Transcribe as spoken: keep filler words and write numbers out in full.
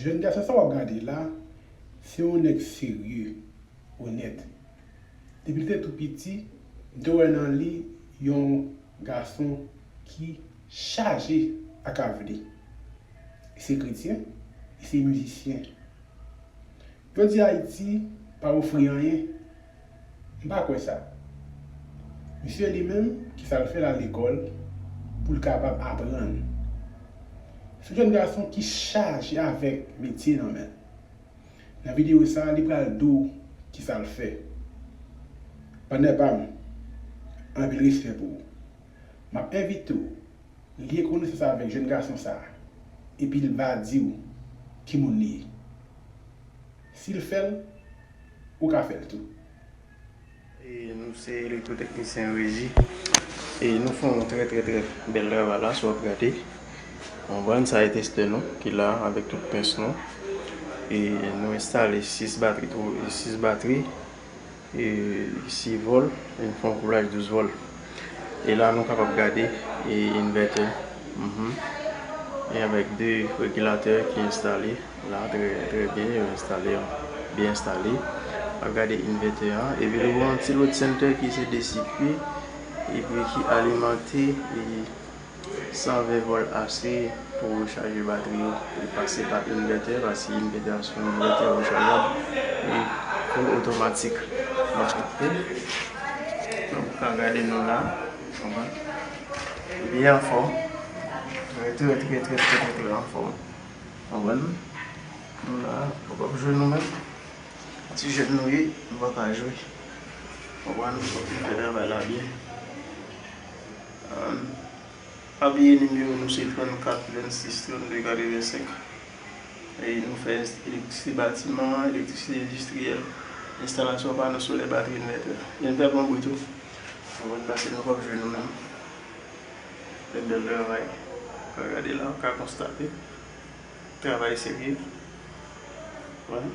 Jèn gason sa w ap gade la, se yon nèg serye, onèt. Depi l te tou piti, m te wè nan li yon gason ki chaje ak avni. Li se kretyen, li se mizisyen. Yo di Ayiti pa ofri anyen. M pa kwè sa. Misye li menm, ki sa l fè l al lekòl pou l kapab aprann. Se yon jèn gason ki chaje avèk metye nan men l. Nan videyo sa a, li pral di w ki sa l fè. Pàtnè pa m, anpil respè pou ou. M ap envite w lye konesans avèk jèn gason sa a, epi l va di w ki moun li ye. Si l fè l, ou ka fè l tou. E nou se elektwoteknisyen reji. E nou fè yon trè, trè, trè bèl travay la, si w ap gade. Konprann sa e testè nou ki la avèk tout pens nou. E nou enstale sis batri, sis batri, e sis vòl, e nou fè yon kouplaj douz vòl. E la nou kapab gade e invètè. Mhm. E avèk de regilatè ki enstale la, trè, trè byen, yo enstale, byen enstale. Ap gade invètè a. Epi nou gen yon ti lòt sentè ki se de sikui, epi ki alimante e san ven vòl ase pou rechaje batri yo. Li pase pa invètè, paske invètè a se yon invètè rechajab e ful otomatik. Donk, ok. Donk, ou ka gade nou la, konprann? Li byen anfòm. Trè, trè, trè, trè, trè, trè, trè anfòm. Konprann? Nou la, nou p ap jwe nou menm. Ti jèn nou ye, nou pa ka jwe. Konprann? Fòk nou fè travay la byen. Ann. Pa bliye nimewo nou se trannkat vennsis trannde katrevensenk. E nou fè elektrisite batiman, elektrisite endistriyèl, enstalasyon pano solè, batri, envètè. Envètè bon bri tou. Nou konn pase nou p ap jwe nou menm. Fè bèl travay. Gade la, ou ka konstate. Travay serye. Wè.